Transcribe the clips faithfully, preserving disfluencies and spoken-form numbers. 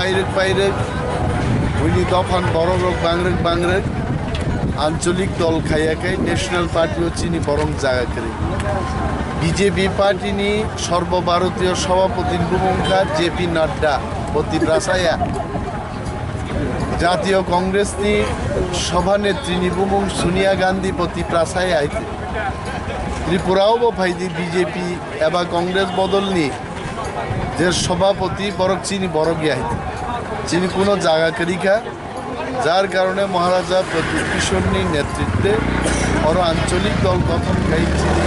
Pairwk pairwk, buini dophan borokrok bangrwk bangrwk, ancholik dol khaiya khai national party o chini borok jaga kwrwi. B J P party ni Sarbo Bharatiyo Sabhapoti ni bumung kha J P Nadda, bo Tiprasa ya. Jatiyo Congress ni Sabhanetri ni bumung Sonia Gandhi, bo Tiprasa ya hai. Tripura o bo phai di B J P eba Congress bodol ni je Sabhapoti borok chini borok ya hai. Chini kuno jaga kwrwi kha. Jar karone Maharaja Pradyut Kishore ni netritwe oro ancholik dol gothon khai chini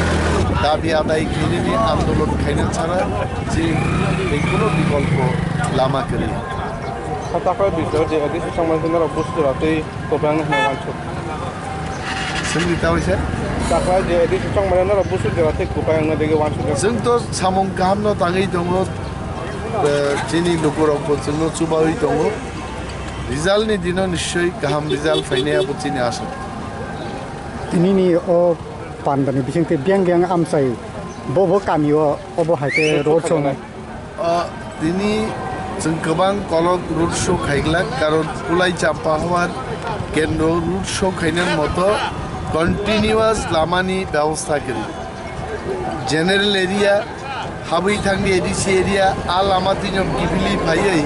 dabi adai khainani andolon khaina chara chini tei kuno bikolpo lama kwrwi. Takhwlai bisio je A D C chongmani norok busu jora tei kwbangma hwnwi uansuk. Chwngni ta waisa? Takhwlai je A D C chongmani norok busu jora tei kwbangma digi uansuk. Chwng to samung kahamno tangwi tongo, eh, chini lukurokbo chwngno chubawi tongo. Result ni dino nischoi kaham result phainai abo chini asha. Tinini o pandani bisingtwi biyang biyang amchai bo bo kamio obo hai khe road show nai. O, tini chwng kwbang kolok road show khaiglak, karon Kulai Champa Hawar kendro road show khainani moto continuous lamani byabostha kwrwi. General area, habwi thangdi A D C area, a lama tino kibili phaiwi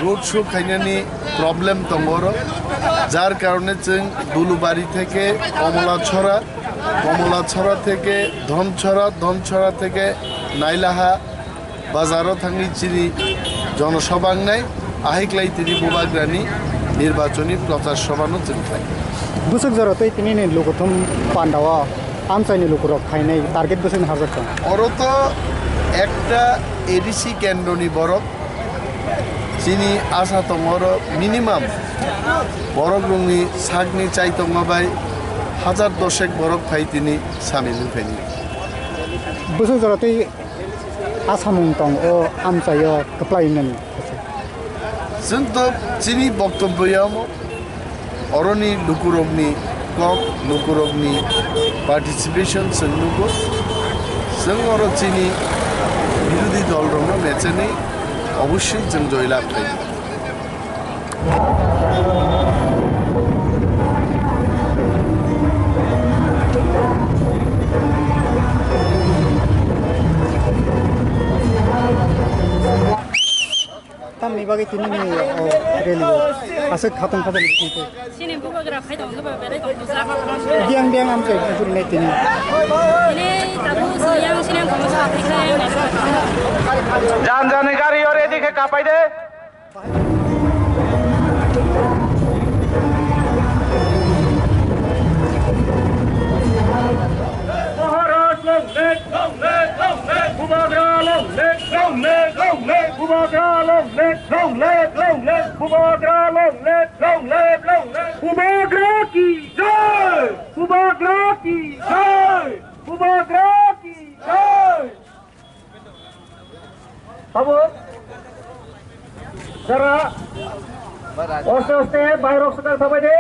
road show khainani problem tongo oro. Jar karone chwng Dulubari theke Komolachhora, Komolachhora theke Dhonchhora, Dhonchhora theke Nailaha, bazaro thangwi chini jonosabha wngnai, ahai klai tini Bubagrani nirbachoni prochar sabhano chwng khlai. Bwswk jora tei tinini lukuthum pandao amchaini lukurok khainai target bwswkni hajak tong. Oro to ekta A D C kendroni borok chini asha tongo oro minimum borok rokni sakni chai tongma bai hajar dosek borok phai tini samil wngkhaini. Bwswk jora tei a samung tong o amchaio kwplai wngnani. Chwng to chini boktobyo omo, oroni lukurokni kok, lukurokni participation chwng nugo. Chwng oro chini birodhi dolrokno mechenwi obossoi chwng joylab khlai. Tamni bagwi tini ni, o, rally o aswk khatong khatong ni tongkhe. Chini bubagra phai tong khe ba belai tong khe sa. Biang biang amchai buphuru nai tini. Tini tabuk siyang siyang tong sa phai khe. Jan jan gari o ready khe kapai de. Maharaj long live, long live, long live. Bubagra long live, long live, long live. Bubagra long live, long live, long live. Bubagra long live, long live, long live. Bubagra ki jai! Bubagra ki jai! Bubagra ki jai! Abo jara aste aste bairok swkang thabai de.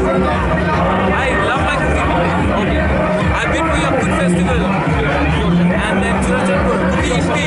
I love my country. Okay. I've been to Yakut Festival and then Churachandpur, Kuki Isti.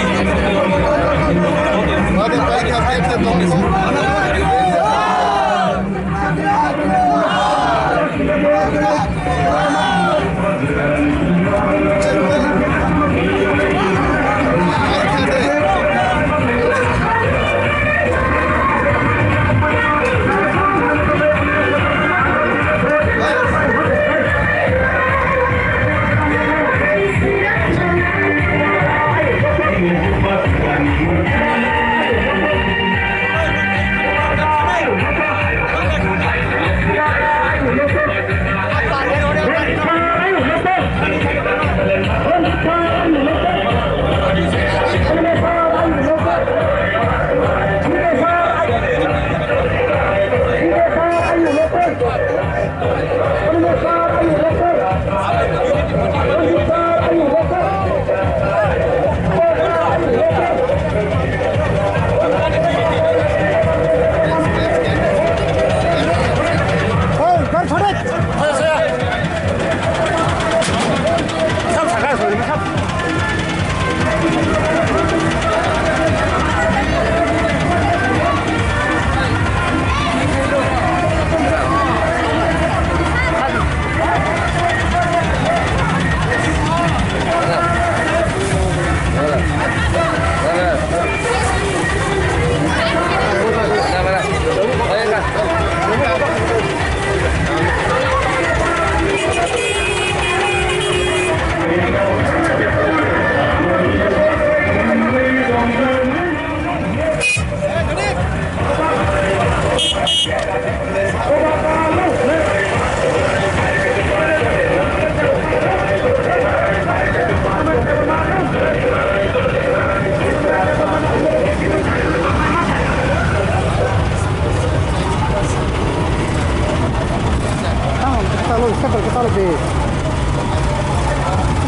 Tamo, kita lo, kita lo, kita lo, be.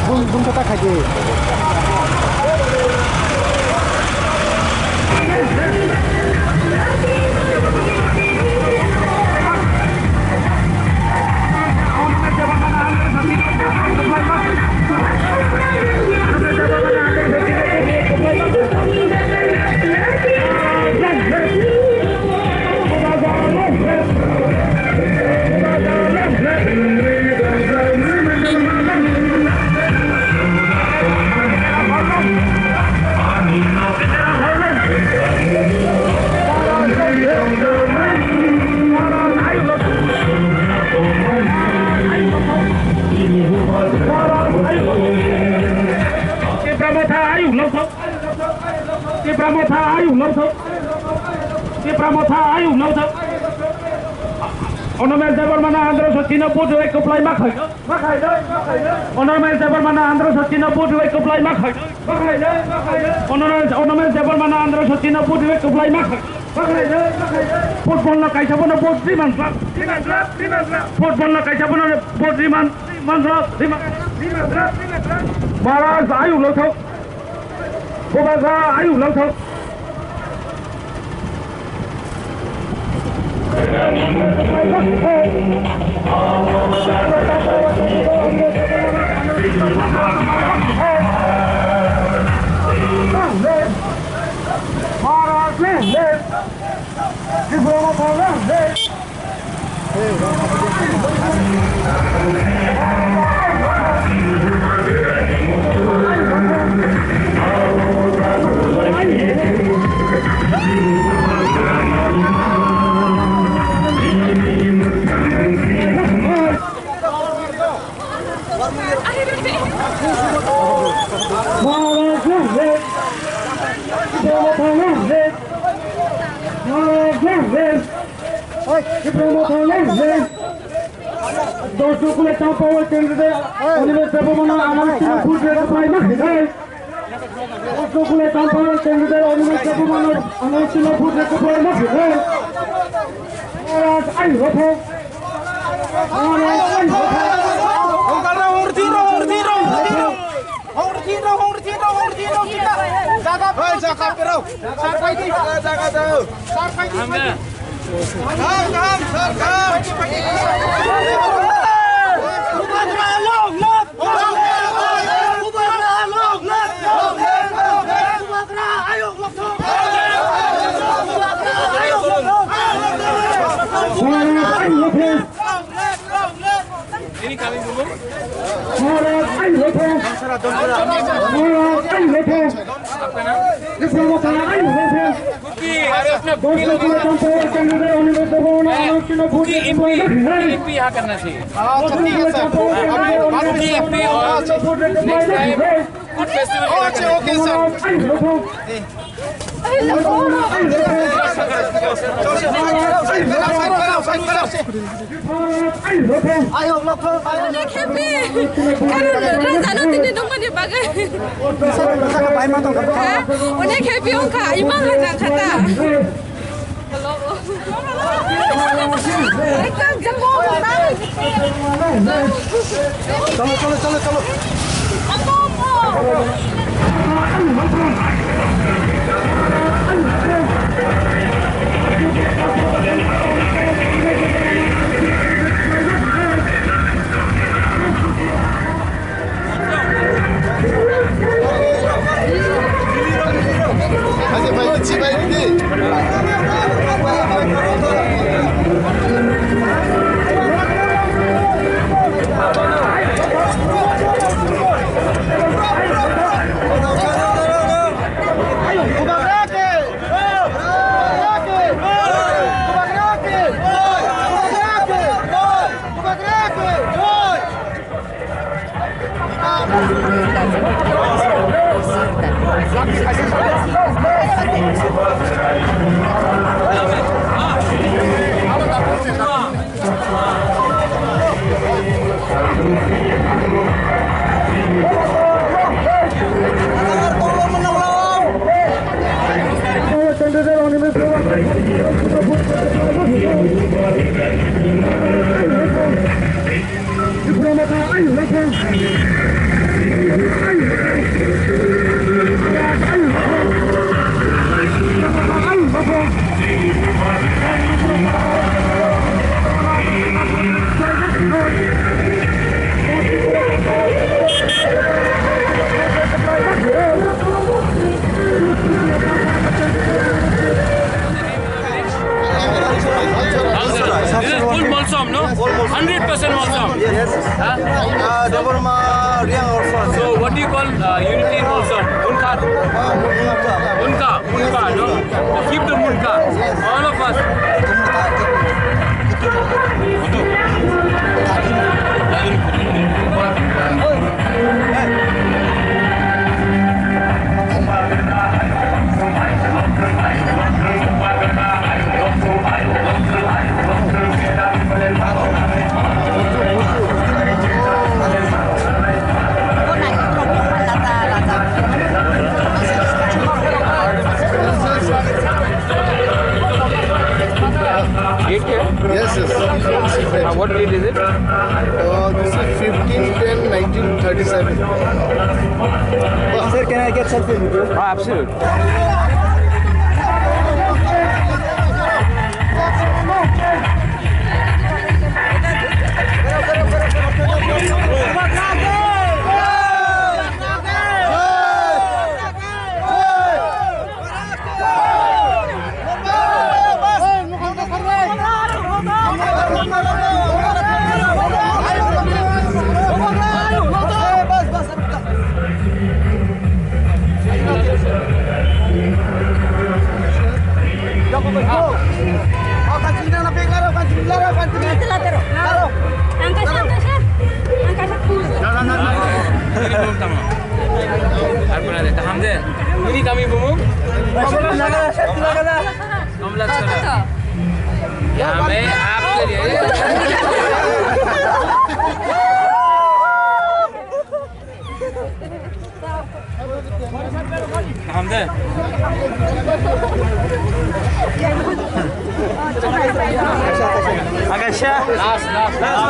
Bum, bum, kita kaji. Tipra Motha ayuk nokthok. Tipra Motha ayuk nokthok. Tipra Motha ayuk nokthok. Honorable Debbarma na andro sotino budu ek kuplai makhai. Honorable Debbarma na andro sotino budu ek kuplai makhai. Honorable, Honorable Debbarma na andro sotino budu ek kuplai makhai. Football no kaisa bono vote ri man glak. Football no kaisa bono vote ri man, man glak, ri man. Maharaj ayuk nokthok. Bubagra ayuk nokthok. Maharaj live! Tripura Motha live! Maharaj live! Maharaj live! Maharaj live! Tipra Motha live! Doshokule Champawai candidate Animesh Debbarma no anarchino vote rate pai ma khe. Doshokule Champawai candidate Animesh Debbarma no anarchino vote rate pai ma khe. Maharaj ai rotho. Maharaj ai rotho. Hongkar na hongri thiro, hongri thiro, hongri thiro. Hongri thiro, hongri thiro, hongri thiro, kita. Jaga, jaga, pero. Sar paidi. Jaga, jaga, jaga. Sar paidi, paidi. Kaham, kaham, sar, kaham. Bubagra long live! Bubagra long live! Bubagra ayuk long live! Bubagra ayuk long live! Long live, long live! Long live, long live! Maharaj, ai rotho. Maharaj, ai rotho. Tipra Motha, ai rotho. Doshokule Champawai candidate Animesh Debbarma no anarchino vote rate pai ma khe. Doshokule Champawai candidate Animesh Debbarma no anarchino vote rate pai ma khe. Maharaj, ai rotho. Onek happy. Rajano tini nungmani bagwi. Ha? Onek happy wngkha, imang hai nangkha ta. Ekdam jabo. Chalo, chalo, chalo, chalo. This is full Molsom, no? Hundred percent Molsom. Yes. Huh? Uh, Debbarma Reang also. So what do you call, uh, unity in Molsom? Munkha. Uh, Munkha. Munkha, Munkha, no? Keep the Munkha. All of us. Thirty-seven. Sir, can I get selfie with you? Oh, absolutely. Ang kaisa, ang kaisa. Ang kaisa. Arpuna de, taham de. Ini kami bumung. Komla chara. Yame aap ke liye. Taham de. Ang kaisa. Last, last, last.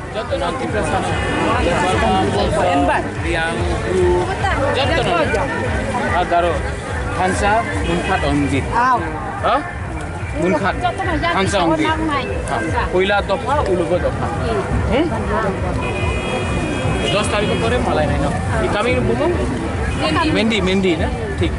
Joto no Tiprasa. Riang, Bru, joto no. Agaro, Hansa, Munkhat, Ongjit. Aw. Ha? Munkhat, Hansa, Ongjit. Ha. Puila dopha, ulugo dopha. Hmm? Dos tarikh pore malai nai no. I kami bumung? Mendi, Mendi na? Thik.